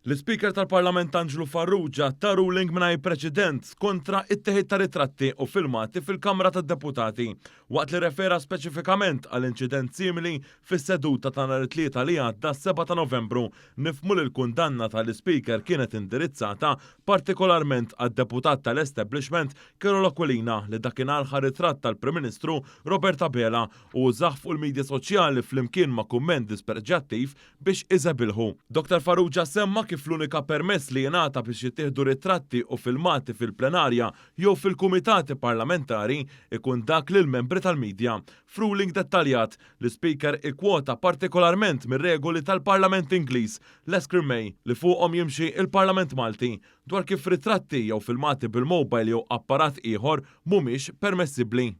L-Ispeaker tal-Parlament Anġlu Farrugia ta ruling mingħajr preċedent kontra it-teħid ta' ritratti u filmati fil-Kamra tad-Deputati, waqt li refera speċifikament għal inċident simili fis-seduta ta' nhar it-Tlieta li għadda, 7 ta' Novembru. Nifhmu li l-kundanna tal-Ispeaker kienet indirizzata partikolarment għad-deputat tal-establishment Karol Aquilina, li dakinhar ħa ritratt tal-Prim Ministru Robert Abela u użah fuq il-midja soċjali flimkien ma' kumment dispreġjattiv biex iżebilħu. Dr Farrugia semma kif l-unika permess li jingħata biex jittieħdu ritratti u filmati fil-plenarja jew fil-kumitati parlamentari ikun dak lill-membri tal-midja. F'ruling dettaljat, l-Ispeaker ikkwota partikolarment mir-regoli tal-Parlament Ingliż, l-Escrme, li fuqhom jimxi il-Parlament Malti, dwar kif ritratti jew filmati bil-mobile jew apparat ieħor mhumiex permessibbli.